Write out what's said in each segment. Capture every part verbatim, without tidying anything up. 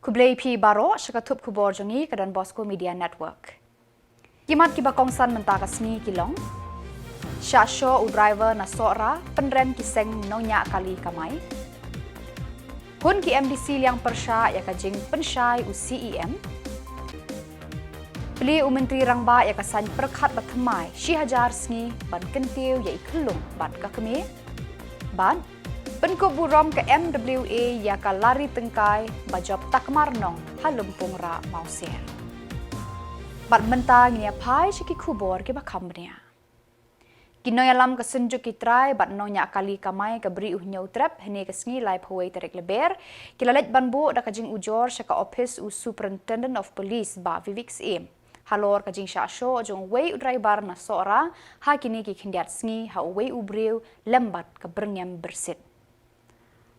Khublei phi baroh sha ka thup khubor jong ngi ka Don Bosco Media Network. Ki mat kiba kongsan mynta ka sngi ki long: Shah shoh u driver na Sohra pynrem ki seng nongñiah kali kamai. Hun ki M D C liang pyrshah ïa ka jingpynshai u C E M. Plie u Myntri Rangbah ïa ka saiñ pyrkhat ba thymmai shi hajar sngi ban kyntiew ïa i khyllung bad ka kmie. Bad pynkup burom ka M W A ïa ka lari tyngkai ba jop takmar nong ha Lympung Rah Mawsiar. Bad mynta ngin ïa phai sha ki khubor kiba kham bniah. Ki nongïalam ka Synjuk ki trai bad nongñiah kali kamai ka Bri u Hynñiewtrep hynne ka sngi laiphew wei tarik Lber ki la leit ban buh da ka jingujor sha ka ophis u Superintendent of Police Bah Vivek Syiem halor ka jingshah shoh jong uwei u driver na Sohra ha kine ki khyndiat sngi ha uwei u briew lem bad ka byrngem byrsit.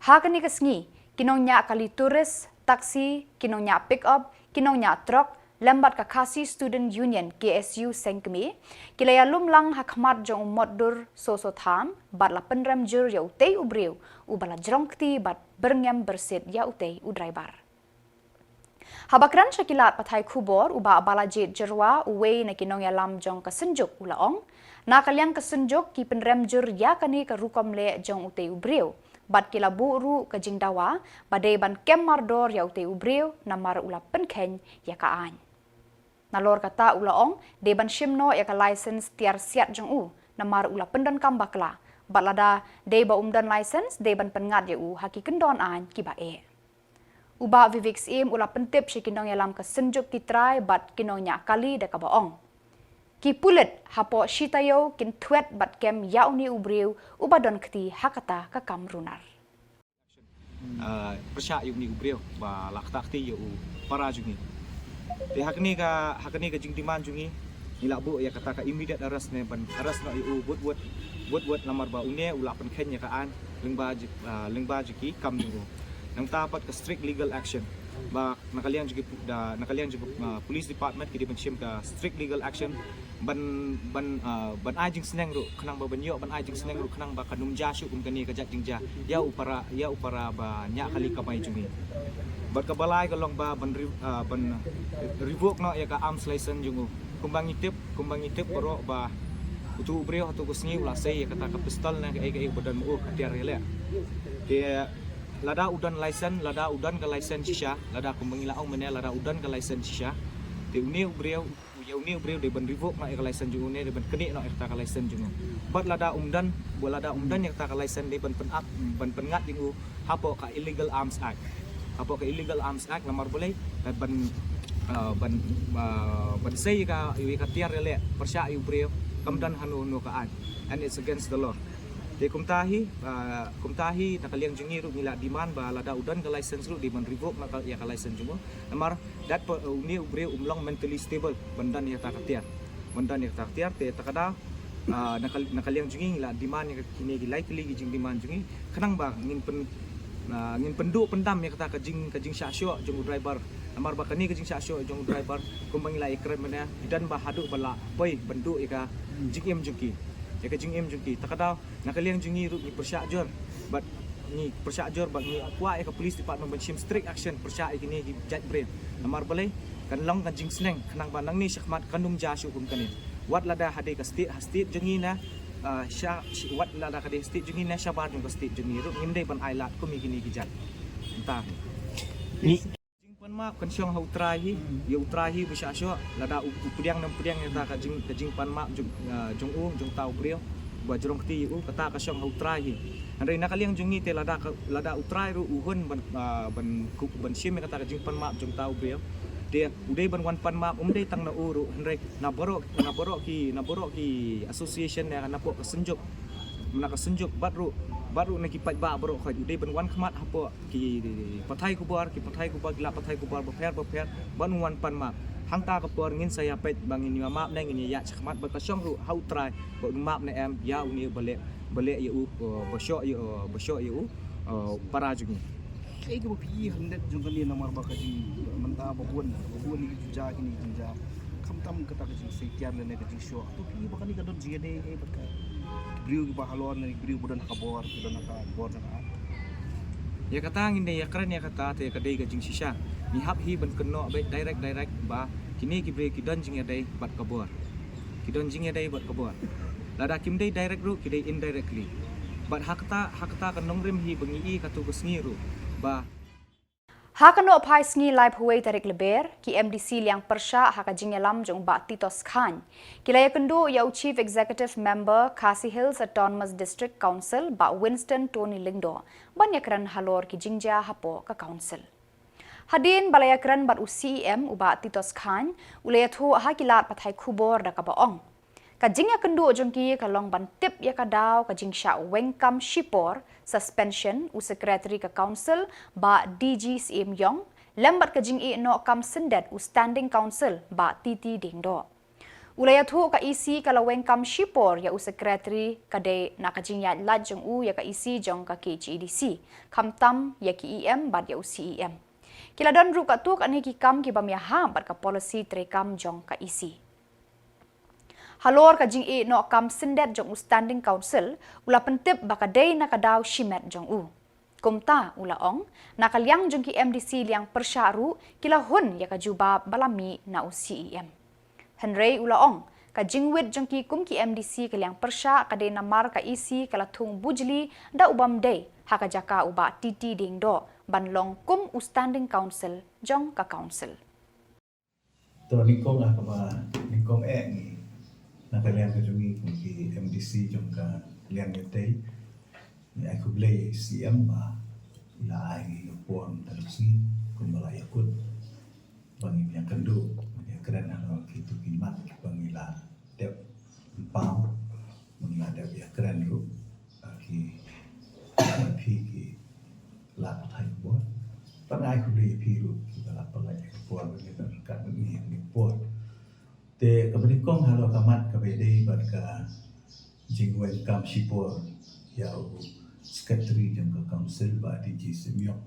Ha kane ka sngi, ki nongñiah kali tourist, taxi, ki nongñiah pick up, ki nongñiah truck lem bad ka Khasi Student Union, K S U, seng kmie ki la ïalum lang ha khmat jong u Motdur Soso Tham bad la pynrem jur ïa utei u briew uba la jrong kti bad byrngem byrsit ïa utei u driver. Haba kren sha ki lad pathai khubor, u Bah Balajied Jyrwa, uwei na ki nongïalam jong ka Synjuk, u la ong, na ka liang ka Synjuk ki pynrem jur ïa kane ka rukom leh jong utei u briew bad ki la buh ruh ka jingdawa ba dei ban kem mardor ïa utei u briew namar u la pynkheiñ ïa ka aiñ. Nalor kata u la ong dei ban shim noh ïa ka license tiar siat jong u namar u la pyndonkam bakla, bad lada dei ba um don license dei ban pynngat ïa u ha ki kyndon aiñ kiba eh. U Bah Vivek Syiem u la pyntip sha ki nongïalam ka Synjuk ki trai bad ki nongñiah kali da kaba ong, ki pulit hapoh shi taïew kin thwet bad kem ïa une u briew uba don kti ha kata ka kam runar. Ah, pyrshah ïa une u briew ba la ktah kti ïa u para jong ngi. Te ha kane ka, ha kane ka jingdemand jong ngi, ngi la buh ïa kata ka immediate arrest ne ban arrest noh ïa u wut wut, wut wut namar ba une u la pynkheiñ ïa ka aiñ lyngba jong, ah, lyngba jong ki kam jong u. Nangta pat ka strict legal action ba na ka liang jong ki pu-, da, na ka liang jong ki, ah, police department ki dei ban shim ka strict legal action ban, ban, ah, ban ai jingsneng ruh khnang ba ban ïoh ban ai jingsneng ruh khnang ba kan ym jia shuh kum kane ka jait jingjia ïa u para, ïa u para ba ñiah kali kamai jong ngi. Bad kaba lai ka long ba ban re-, ah, ban revoke noh ïa ka arms license jong u. Kumba ngi tip, kumba ngi tip baroh ba utu u briew ha tu ka sngi u la sei ïa kata ka pistol ne kaei kaei ba don ma u, ka tiar ïaleh. Te lada u don license, lada u don ka license shisha, lada kumba ngi la ong mynne, lada u don ka license shisha, te une u briew, ïa une u briew dei ban revoke noh ïa ka license jong u ne dei ban knieh noh ïa kata ka license jong u. Bad lada um don, bad lada um don ïa kata ka license dei ban pyn-up, ban pynngat ïa u hapoh ka Illegal Arms Act. Hapoh ka Illegal Arms Act namar balei, eh, ban, ah, ban, ah, ban sei ïa ka, ïa ka tiar ïaleh pyrshah ïa u briew kam don hano hano ka aiñ, and it's against the law. Te kumta hi, ah, kumta hi na ka liang jong ngi ruh ngi la demand ba lada u don ka license ruh dei ban revoke noh ka, ïa ka license jong u. Namar dat pa, uh, une u briew um long mentally stable ban don ïa kata ka tiar, ban don ïa kata ka tiar. Te ta ka daw, ah, na ka, na ka liang jong ngi ngi la demand ïa kine ki lai tylli ki jingdemand jong ngi khnang ba ngin pyn, ah, ngin pynduh pyndam ïa kata ka jing, ka jingshah shoh jong u driver. Namar ba kane ka jingshah shoh jong u driver kumba ngi la ïakren mynne, ki don ba haduh ba la poi ban duh ïa ka jingim jong ki, ïa ka jingim jong ki. Ta ka daw na ka liang jong ngi ruh ngi pyrshah jur bad ngi pyrshah jur bad ngi kwah ïa ka police department ban shim strict action pyrshah ïa kine ki jait briew. Namar balei, kan long ka jingsneng khnang ba nangne shakhmat kan ym jia shuh kum kane. Wat lada ha dei ka state, ha state jong ngi ne, ah, sha, shi-, wat lada ka dei state jong ngi ne shabar jong ka state jong ngi ruh ngim dei ban ai lad kum ïa kine ki jait. Mynta hi. Jingpan map kan shong ha u trai hi, ïa u trai hi ba shah shoh, lada u, u pdiang ne ym pdiang ïa kata ka jing, ka jingpan map jong, ah, jong u, jong uta u briew ba jrong kti ïa u, kata ka shong ha u trai hi. Hynrei na ka liang jong ngi te lada ka, lada u trai ruh u hun ban, ah, ban ku, ban shim ïa kata ka jingpan map jong uta u briew, te u dei ban wan pan map, um dei tang na u ruh, hynrei na baroh, na baroh ki, na baroh ki association ne napoh ka Synjuk, na ka Synjuk bad ruh, bad ruh na ki paidbah baroh khoit, u dei ban wan khmat hapoh ki pathai khubor, ki pathai khubor, ki lad pathai khubor bapher bapher ban wan pan map. Hangta ka por ngin sa ïa peit ba ngin ïa map ne ngin ïa ïaid shakhmat, bad ka shong ruh ha u trai ba un map ne em ïa une ba leh, ba leh ïa u, uh, ba shoh ïa, uh, ba shoh ïa u, uh, para jong ngi. Kaei kaba phi hyndet jong kane namar ba ka jing mynta ba bun, ba bun ki jingjia, kine ki jingjia, khamtam kata ka jingsei tiar lane ka jingshoh. To phi ba kane ka don jingïadei ei bad ka briew kiba halor ne ki briew ba don ha ka bor, ki don ha ka bor jong ka. Ïa kata ngin dei ïakren ïa kata te ka dei ka jingshisha. Ngi hap hi ban kynnoh beit direct direct ba kine ki briew ki don jingïadei bad ka bor. Ki don jingïadei bad ka bor. Lada kim dei direct ruh ki dei indirectly. Bad ha kata, ha kata ka nongrim hi ba ngi i katto ka sngi ruh ba Ha ka nohphai sngi laiphew wei tarik Lber, ki MDC liang pyrshah ha ka jingïalam jong u Bah Titos Chyne ki la ïakynduh ïa u Chief Executive Member Khasi Hills Autonomous District Council Bah Winston Tony Lyngdoh ban ïakren halor ki jingjia hapoh ka Council. Hadien ba la ïakren bad u CEM u Bah Titos Chyne, u la ïathuh ha ki lad pathai khubor da kaba ong ka jingïakynduh jong ki ka long ban tip ïa ka daw ka jingshah weng kam shipor, suspension, u Secretary ka Council Bah D G Syiem Iong, lem bad ka jingïeh noh kam syndet u Standing Council Bah T T Diengdoh. U la ïathuh ka EC ka la weng kam shipor ïa u Secretary ka dei na ka jingïaid lad jong u ïa ka EC jong ka KHADC, khamtam ïa ki EM bad ïa u CEM. Ki la don ruh katto katne ki kam ki bym ïahap bad ka policy treikam jong ka EC. Halor ka jingïeh noh kam syndet jong u Standing Council, u la pyntip ba ka dei na ka daw shimet jong u. Kumta u la ong, na ka liang jong ki MDC liang pyrshah ruh ki la hun ïa ka jubab ba la mih na u CEM. Hynrei u la ong, ka jingwit jong ki kum ki MDC ka liang pyrshah ka dei namar ka EC ka la thung bujli da u bym dei ha ka jaka u Bah T T Diengdoh ban long kum u Standing Council jong ka Council. To nyngkong ah kaba nyngkong eh ngi na ka liang ka jong ngi kum ki MDC jong ka liang ïatei, ngi ai khublei ïa i CEM ba i la ai ngi ka por mynta ka sngi kumba la ïakut ba ngin ïakynduh, ngin ïakren halor kito ki mat ba ngi la dep pynpaw, ba ngi la dep ïakren ruh ha ki, phi ki lad pathai khubor. Bad nga ai khublei ïa phi ruh kiba la pynlait ïa ka por ba ngin ïa ryngkat bad ngi ha kane ka por. Te kaba nyngkong halor ka mat kaba ïadei bad ka jingweng kam shipor ïa u Secretary jong ka Council Bah D G Syiem Iong.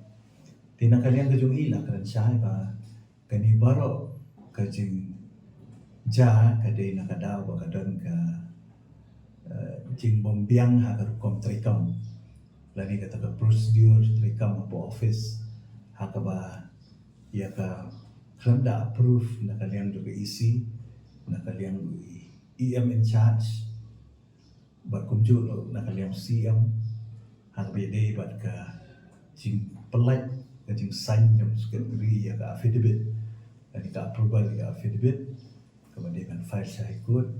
Te na ka liang ka jong i la kren shai ba kane baroh ka jingjia ka dei na ka daw ba ka don ka, eh, jingbymbiang ha ka rukom treikam lane kata ka procedure treikam hapoh office, ha kaba ïa ka khlem da approve na ka liang jong ka EC, na ka liang jong i EM in charge, bad kumjuh ruh na ka liang CEM, ha kaba ïadei bad ka jingpynlait, ka jingsign jong u Secretary ïa ka affidavit, lane ka approval ïa ka affidavit kaba dei ban file sha High Court,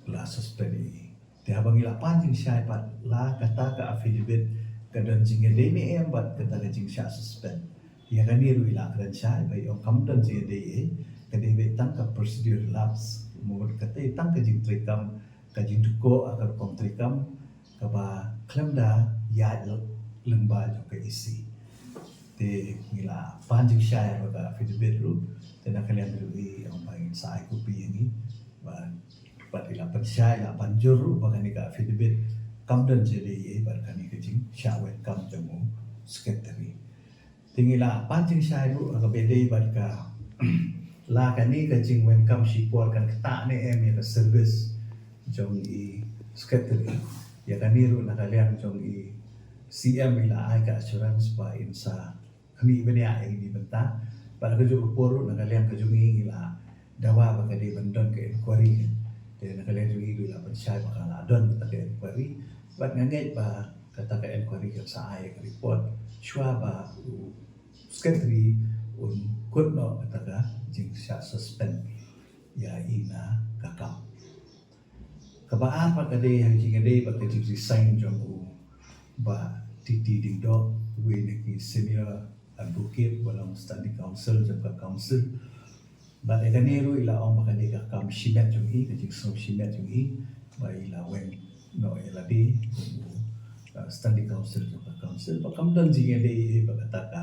la suspend ïa i. Te haba ngi la pan jingshai pat, la kata ka affidavit ka don jingïadei ne em bad kata ka jingshah suspend? Ïa kane ruh i la kren shai ba i ong kam don jingïadei ei, ka dei beit tang ka procedure lapse, mut kata tang ka jingtreikam, ka jingdukok ha ka rukom treikam kaba khlem da ïaid lyngba jong ka EC. Te ngi la pan jingshai halor ka affidavit ruh, te na ka liang ruh i ong ba ngin sa ai copy ïa ngi, bad, bad i la pynshai, i la pan jur ruh ba kane ka affidavit kam don jingïadei ei bad kane ka jingshah weng kam jong u Secretary. Te ngi la pan jingshai ruh ha kaba ïadei bad ka, la kane ka jingweng kam shipor kan ktah ne em ïa ka service jong i Secretary. Ïa kane ruh na ka liang jong i CEM i la ai ka assurance ba in sa khmih bniah ïa kine ki bynta. Bad ha kajuh ka por ruh na ka liang ka jong ngi ngi la dawa ba ka dei ban don ka inquiry. Te na ka liang jong ngi ruh i la pynshai ba ka la don kata ka inquiry. Bad nga ngeit ba kata ka inquiry kan sa ai ka report shuwa ba u Secretary un kut noh kata ka jingshah suspend ïa i na ka kam. Kaba ar pat ka dei ha ka jingïadei bad ka jingresign jong u Bah T T Diengdoh, uwei na ki senior advocate ba long standing counsel jong ka Council. Bad ïa kane ruh i la ong ba ka dei ka kam shimet jong i, ka jingsngew shimet jong i ba i la weng noh ïa lade kum u, uh, standing counsel jong ka Council. Ba kam don jingïadei ei bad kata ka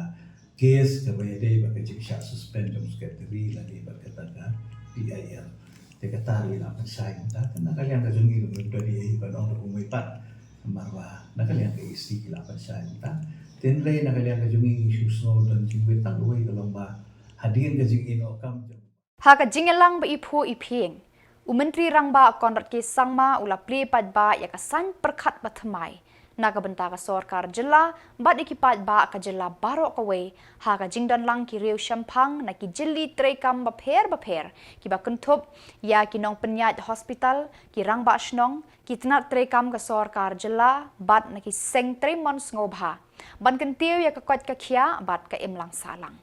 case kaba ïadei bad ka jingshah suspend jong u Secretary lane bad kata ka PIL. Te kata ruh i la pynshai mynta, te na ka liang ka jong ngi ruh ngim don ei ei ban ong ruh kumwei pat, namar ba na ka liang ka EC ki la pynshai mynta. Te hynrei na ka liang ka jong ngi ngi shu sngew don jingwit tang uwei ka long ba hadien ka jingïeh noh kam jong Ha ka jingïalang ba iphuh iphieng, u Myntri Rangbah Conrad K Sangma u la plie paidbah ïa ka saiñ pyrkhat ba thymmai Na ka bynta ka sorkar jylla bad ïa ki paidbah ka jylla baroh kawei, ha ka jingdon lang ki riew shemphang na ki jylli treikam bapher bapher kiba kynthup ïa ki nongpynïaid hospital, ki rangbah shnong, ki tnat treikam ka sorkar jylla bad na ki seng treimon sngewbha, ban kyntiew ïa ka koit ka khiah bad ka imlang sahlang.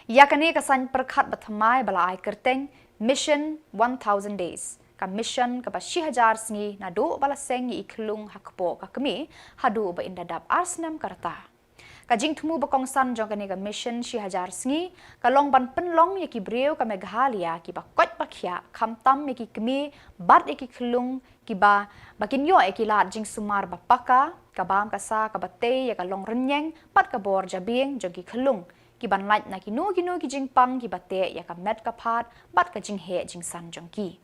Ïa kane ka saiñ pyrkhat bathymmai ba la ai kyrteng Mission One Thousand Days, ka mission kaba shi hajar sngi naduh ba la seng ïa i khyllung ha kpoh ka kmie haduh ba yn da dap ar snem ka rta. Ka jingthmu ba kongsan jong kane ka mission shi hajar sngi ka long ban pynlong ïa ki briew ka Meghalaya kiba koit ba khiah, khamtam ïa ki kmie bad ïa ki khyllung kiba, ba kin ïoh ïa ki lad jingsumar ba paka, ka bam ka sa kaba tei ïa ka long rynïeng bad ka bor jabieng jong ki khyllung, kiban lait na kino kino ki jingpang kiba teh ïa ka met ka phad bad ka jingheh jingsan jong ki.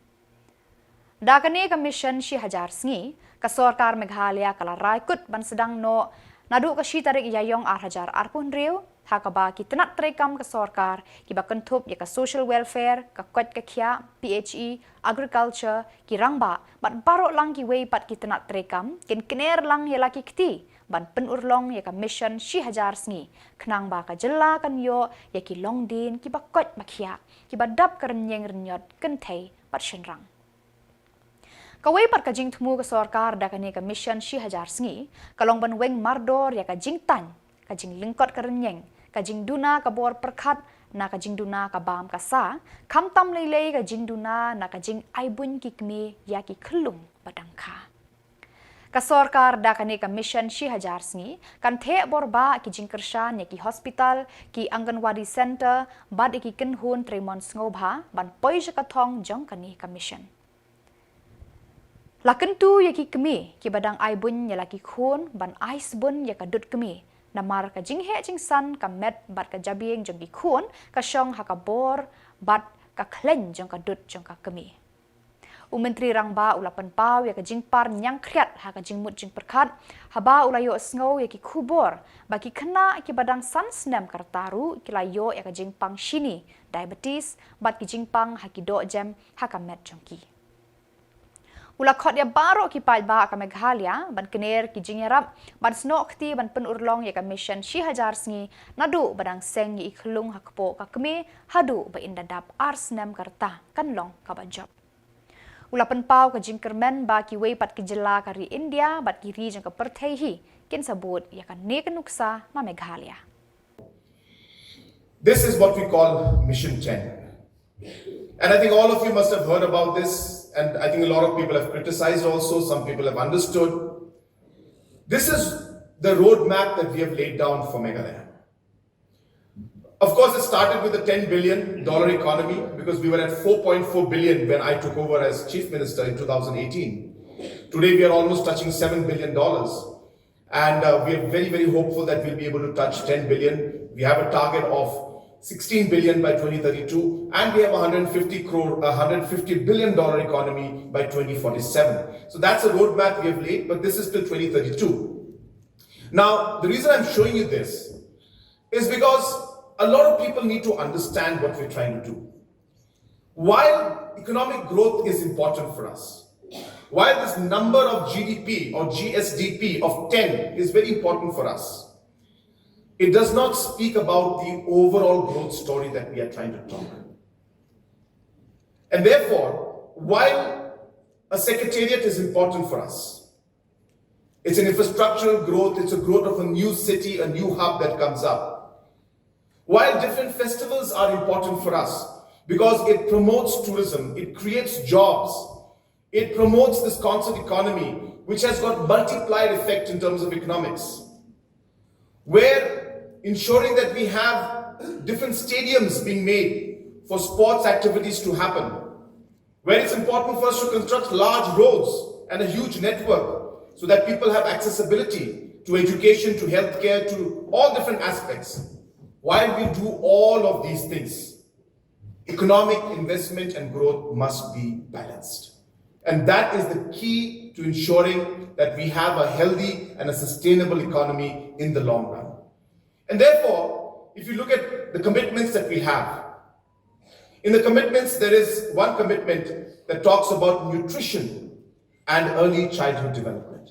Da kane ka mission shi hajar sngi, ka sorkar Meghalaya ka la rai kut ban sdang noh naduh ka shi tarik Ïaïong ar hajar arphew hynriew, ha kaba ki tnat treikam ka sorkar kiba kynthup ïa ka social welfare, ka koit ka khiah, P H E, agriculture, ki rangbah bad baroh lang kiwei pat ki tnat treikam kin kner lang ïa la ki kti ban pynurlong ïa ka mission shi hajar sngi, khnang ba ka jylla kan ïoh ïa ki longdien kiba koit ba khiah, kiba dap ka rynïeng rynïot kynthei bad shynrang. Kawei pat ka jingthmu ka sorkar da kane ka mission shi hajar sngi ka long ban weng mardor ïa ka jingtang, ka jinglyngkot ka rynïeng, ka jingduna ka bor pyrkhat, na ka jingduna ka bam ka sa, khamtam lei lei ka jingduna na ka jingaibun ki kmie ïa ki khyllung ba dang kha. Ka sorkar da kane ka mission shi hajar sngi kan theh bor ba ki jingkyrshan ïa ki hospital, ki Anganwadi Centre bad ïa ki kynhun treimon sngewbha ban poi sha ka thong jong kane ka mission. La kyntu ïa ki kmie kiba dang aibun ïa la ki khun ban ai sbun ïa ka dud kmie, namar ka jingheh jingsan ka met bad ka jabieng jong ki khun ka shong ha ka bor bad ka khleiñ jong ka dud jong ka kmie. U Myntri Rangbah u la pynpaw ïa ka jingpar ñiangkhriat ha ka jingmut jingpyrkhat haba u la ïohsngew ïa ki khubor ba ki khynnah kiba dang san snem ka rta ruh ki la ïoh ïa ka jingpang shini, diabetes, bad ki jingpang ha ki dohjem ha ka met jong ki. U la khot ïa baroh ki paidbah ka Meghalaya ban kner ki jingïarap ban snoh kti ban pynurlong ïa ka mission shi hajar sngi naduh ba dang seng ïa i khyllung ha kpoh ka kmie haduh ba yn da dap ar snem ka rta kan long kaba jop. U la pynpaw ka jingkyrmen ba kiwei pat ki jylla ka ri India bad ki ri jong ka pyrthei hi kin sa bud ïa kane ka nuksa na Meghalaya. This is what we call Mission ten. And I think all of you must have heard about this, and I think a lot of people have criticized also, some people have understood. This is the roadmap that we have laid down for Meghalaya. Of course, it started with a ten billion dollar economy because we were at four point four billion when I took over as chief minister in two thousand eighteen. Today, we are almost touching seven billion dollars. And uh, we are very, very hopeful that we'll be able to touch ten billion. We have a target of sixteen billion by twenty thirty-two, and we have a hundred fifty crore, a hundred fifty billion dollar economy by twenty forty-seven. So that's a roadmap we have laid, but this is till twenty thirty-two. Now, the reason I'm showing you this is because a lot of people need to understand what we're trying to do. While economic growth is important for us, while this number of G D P or G S D P of ten is very important for us, it does not speak about the overall growth story that we are trying to talk. And therefore, while a secretariat is important for us, it's an infrastructural growth, it's a growth of a new city, a new hub that comes up. While different festivals are important for us because it promotes tourism, it creates jobs, it promotes this concert economy, which has got multiplier effect in terms of economics. We're ensuring that we have different stadiums being made for sports activities to happen, where it's important for us to construct large roads and a huge network so that people have accessibility to education, to healthcare, to all different aspects. While we do all of these things, economic investment and growth must be balanced. And that is the key to ensuring that we have a healthy and a sustainable economy in the long run. And therefore, if you look at the commitments that we have, in the commitments, there is one commitment that talks about nutrition and early childhood development.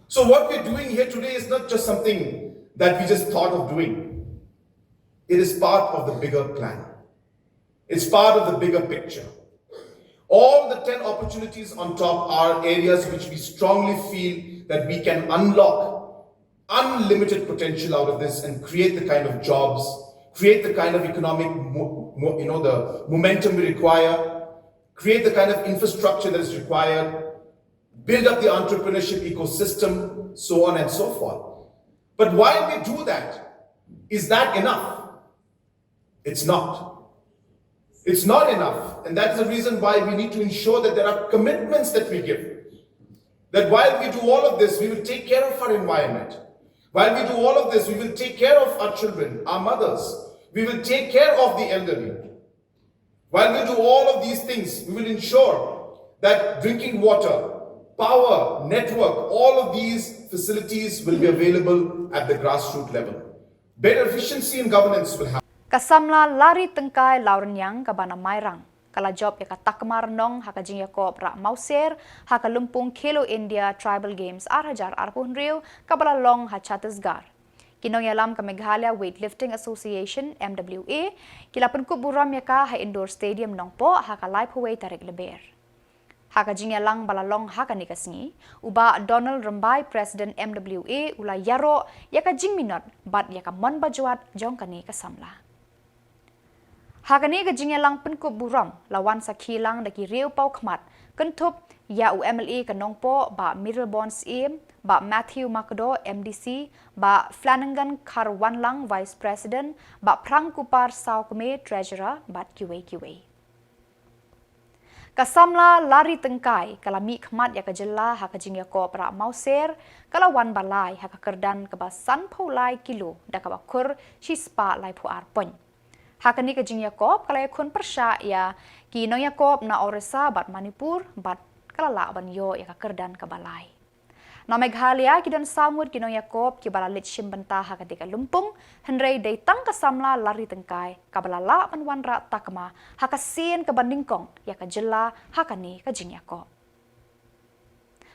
So, what we're doing here today is not just something that we just thought of doing, it is part of the bigger plan, it's part of the bigger picture. All the ten opportunities on top are areas which we strongly feel that we can unlock unlimited potential out of this and create the kind of jobs, create the kind of economic, mo- mo- you know, the momentum we require, create the kind of infrastructure that is required, build up the entrepreneurship ecosystem, so on and so forth. But while we do that, is that enough? It's not. It's not enough. And that is the reason why we need to ensure that there are commitments that we give. That while we do all of this, we will take care of our environment. While we do all of this, we will take care of our children, our mothers. We will take care of the elderly. While we do all of these things, we will ensure that drinking water, power, network, all of these facilities will be available at the grassroots level. Better efficiency in governance will happen. Ka samla Lari Tyngkai Lawrniang kaba na Mairang ka la jop ïa ka takma rnong ha ka jingïakop rah mawser ha ka lympung Khelo India Tribal Games ar hajar arphew hynriew kaba la long ha Chhattisgarh. Ki nongïalam ka Meghalaya Weightlifting Association, M W A, ki la pynkup burom ïa ka ha Indoor Stadium Nongpoh ha ka laiphew wei tarik Lber. Ha ka jingïalang ba la long ha kane ka sngi, u Bah Donald Rymbai, President M W A, u la ïaroh ïa ka jingminot bad ïa ka mon bajwat jong kane ka samla. Ha kane ka jingïalang pynkup burom la wan sakhi lang da ki riew paw khmat, kynthup ïa u M L A ka Nongpoh Bah Mayralborn Syiem, Bah Matthew Makdoh, M D C, Bah Flannagan Kharwanlang, Vice President, Bah Phrangkupar Sawkmie, Treasurer, bad kiwei kiwei. Ka samla Lari Tyngkai ka la mih khmat ïa ka jylla ha ka jingïakop rah mawser, ka la wan ba lai ha ka kyrdan kaba sanphew lai kilo da kaba khur shispah laiphew ar point. Ha kane ka jingïakop ka la ïakhun pyrshah ïa ki nongïakop na Orissa bad Manipur bad ka la lah ban ïoh ïa ka kyrdan kaba lai. Na Meghalaya ki don saw ngut ki nongïakop kiba la leit shim bynta ha katei ka lympung, hynrei dei tang ka samla Lari Tyngkai kaba la lah ban wanrah takma ha ka sien kaba nyngkong ïa ka jylla ha kane ka jingïakop.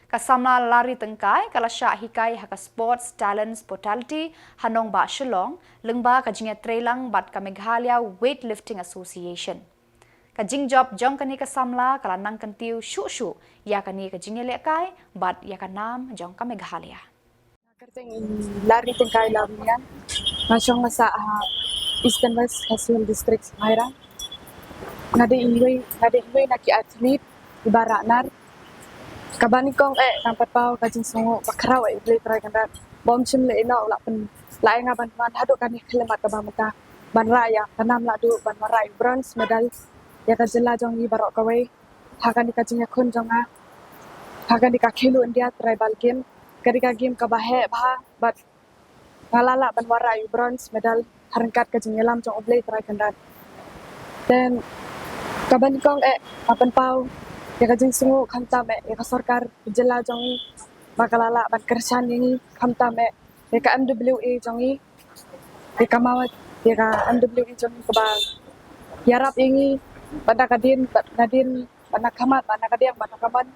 Ka samla Lari Tyngkai ka la shah hikai ha ka Sports Talents Portality ha nongbah Shillong, lyngba ka jingïatreilang bad ka Meghalaya Weightlifting Association. Ka jingjop jong kane ka samla ka la nang kyntiew shuh shuh ïa kane ka jingïalehkai bad ïa ka nam jong ka Meghalaya. Kyrteng Lari Tyngkai Lawrniang, nga shong nga sah ha Eastern West Khasi Hills District, Mairang. Nga dei iwei, nga dei iwei na ki athlete iba rah nar. Kaba nyngkong eh, ngan pynpaw ka jingsngewnguh ba khraw eh, Blei Trai Kynrad ba um shym leh ïehnoh, u la pyn, la ai nga ban wan haduh kane ka khyllipmat kaba mynta, ban rah ïa ka nam lahduh, ban wanrah ïa u bronze medal ïa ka jylla jong ngi baroh kawei ha kane ka jingïakhun jong nga ha kane ka Khelo India Tribal Game. Ka dei ka game kaba heh bha bad nga la lah ban wanrah ïa u bronze medal ha ryngkat ka jingïalam jong U Blei Trai Kynrad. Then kaba nyngkong eh, nga pynpaw ïa ka jingsngewnguh khamtam eh ïa ka sorkar jylla jong ngi ba ka la lah ban kyrshan ïa ngi, khamtam eh ïa ka M W A jong ngi, ïa ka MWA, ïa ka M W A jong ngi kaba ïarap ïa ngi bad na ka dien, bad nadien, bad na ka mat, bad na ka diang, bad na ka mon.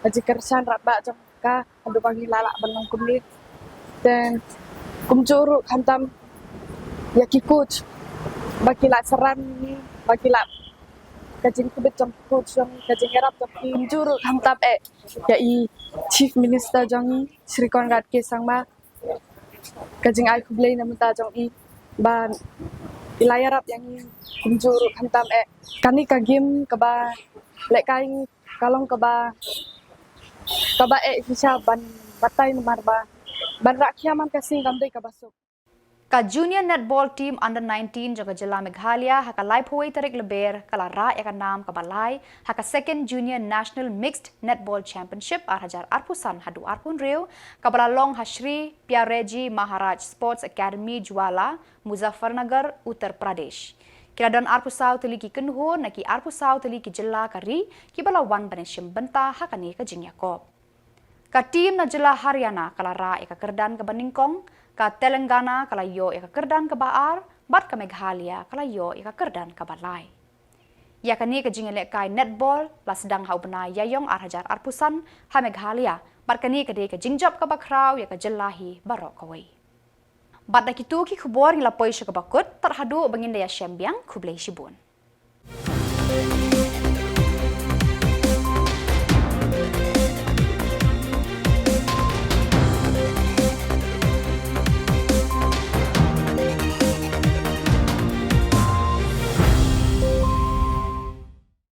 Ka jingkyrshan radbah jong ka haduh ba ngi la lah ban long kumne. Then kumjuh ruh khamtam ïa ki coach ba ki la synran ïa ngi, ba ki la, ka jingkyrpad jong ki coach jong ngi, ka jingïarap jong ki. Kumjuh ruh khamtam eh ïa i Chief Minister jong ngi, Shri Conrad K Sangma, ka jingai khublei na bynta jong i ba i la ïarap ïa ngi. Kumjuh ruh khamtam eh kane ka game kaba lehkai ngi ka long kaba, kaba eh shisha ban batai namar ba ban rah khia man ka sngi kam dei kaba suk. Ka Junior Netball Team Under nineteen jong ka jylla Meghalaya ha ka laiphew wei tarik Lber ka la rah ïa ka nam kaba lai ha ka Second Junior National Mixed Netball Championship ar hajar arphew san haduh arphew hynriew, kaba la long ha Shri Pyareji Maharaj Sports Academy, Jwala, Muzaffarnagar, Uttar Pradesh. Ki la don arphew saw tylli ki kynhun na ki arphew saw tylli ki jylla ka ri kiba la wan ban ïashim bynta ha kane ka jingïakop. Ka team na jylla Haryana ka la rah ïa ka kyrdan kaba nyngkong, ka Telangana ka la ïoh ïa ka kyrdan kaba ar, bad ka Meghalaya ka la ïoh ïa ka kyrdan kaba lai. Ïa kane ka jingïalehkai netball la sdang ha u bnai Ïaïong ar hajar arphew san ha Meghalaya, Bad kane ka dei ka jingjop kaba khraw ïa ka jylla hi baroh kawei. Bad da kito ki khubor ngi la poi sha kaba kut, tad haduh ba ngin da ïashem biang, khublei shibun.